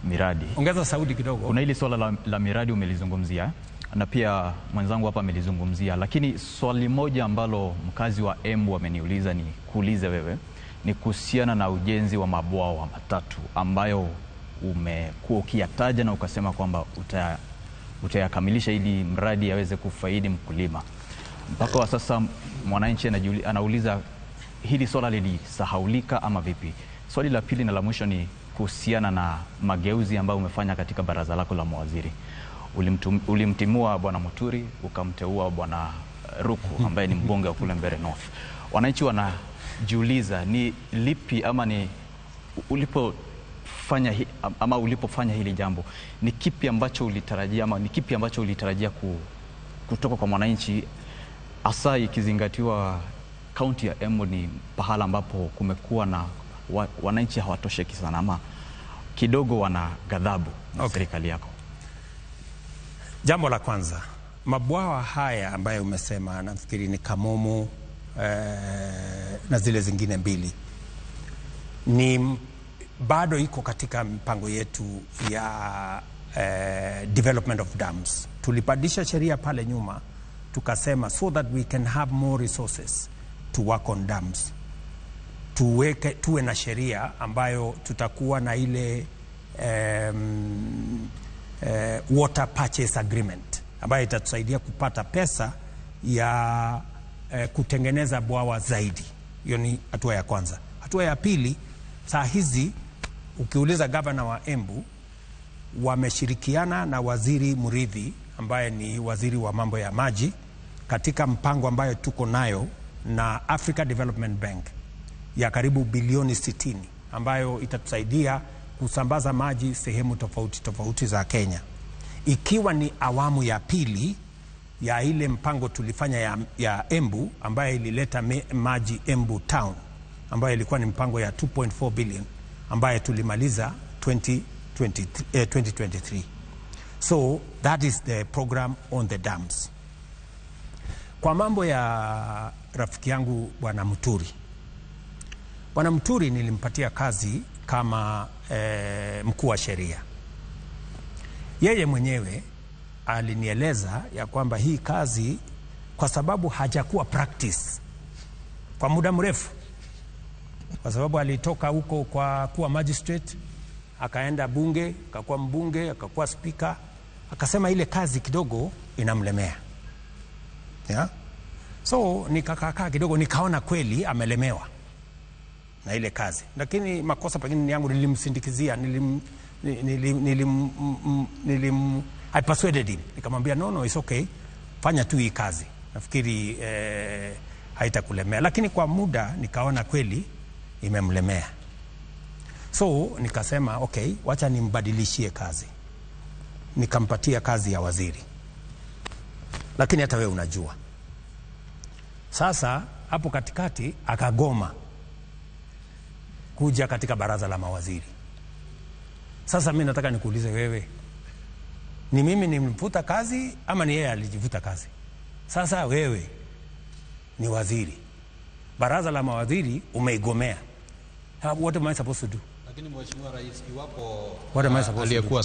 Miradi. Ongeza sauti kidogo. Kuna hili swala la miradi umelizungumzia na pia mwenzangu hapa amelizungumzia, lakini swali moja ambalo mkazi wa Embu ameniuliza ni kuulize wewe ni kuhusiana na ujenzi wa mabwawa matatu ambayo umekuwa ukiyataja na ukasema kwamba utayakamilisha ili mradi aweze kufaidi mkulima. Mpaka wa sasa mwananchi anauliza hili swala lilisahaulika ama vipi? Swali la pili na la mwisho ni kuhusiana na mageuzi ambayo umefanya katika baraza lako la mawaziri. Ulimtimua Bwana Muturi, ukamteua Bwana Ruku ambaye ni mbunge wa kule Mbeere North. Wananchi wanajiuliza ni lipi ama ni ulipofanya hili jambo ni kipi ambacho ulitarajia ama ni kipi ambacho ulitarajia kutoka kwa mwananchi, hasa ikizingatiwa kaunti ya Embu ni pahala ambapo kumekuwa na wananchi hawatosheki sana ama kidogo wana ghadhabu na serikali yako. Jambo la kwanza, mabwawa haya ambayo umesema nafikiri ni Kamumu na zile zingine mbili, ni bado iko katika mpango yetu ya development of dams. Tulipandisha sheria pale nyuma tukasema so that we can have more resources to work on dams. Tuwe na sheria ambayo tutakuwa na ile water purchase agreement ambayo itatusaidia kupata pesa ya kutengeneza bwawa zaidi. Hiyo ni hatua ya kwanza. Hatua ya pili, saa hizi ukiuliza gavana wa Embu, wameshirikiana na Waziri Murithi ambaye ni waziri wa mambo ya maji katika mpango ambayo tuko nayo na Africa Development Bank ya karibu bilioni 60 ambayo itatusaidia kusambaza maji sehemu tofauti tofauti za Kenya, ikiwa ni awamu ya pili ya ile mpango tulifanya ya Embu ambayo ilileta maji Embu Town, ambayo ilikuwa ni mpango ya 2.4 billion ambayo tulimaliza 2023. So that is the program on the dams. Kwa mambo ya rafiki yangu Bwana Muturi, Bwana Muturi nilimpatia kazi kama mkuu wa sheria. Yeye mwenyewe alinieleza ya kwamba hii kazi, kwa sababu hajakuwa practice kwa muda mrefu, kwa sababu alitoka huko kwa kuwa magistrate, akaenda bunge, akakuwa mbunge, akakuwa speaker, akasema ile kazi kidogo inamlemea. Yeah? So nikakaa kidogo nikaona kweli amelemewa na ile kazi, lakini makosa pengine ni yangu, nilimsindikizia, I persuaded him, nikamwambia no, it's okay, fanya tu hii kazi, nafikiri haitakulemea. Lakini kwa muda nikaona kweli imemlemea, so nikasema okay, wacha nimbadilishie kazi. Nikampatia kazi ya waziri, lakini hata wewe unajua sasa hapo katikati akagoma kuja katika baraza la mawaziri. Sasa mimi nataka nikuulize wewe, ni mimi nimemfuta kazi ama ni yeye alijivuta kazi? Sasa wewe ni waziri, baraza la mawaziri umeigomea. What am I supposed to do? Lakini Mheshimiwa Rais, iwapo What am I supposed to do? Aliyekuwa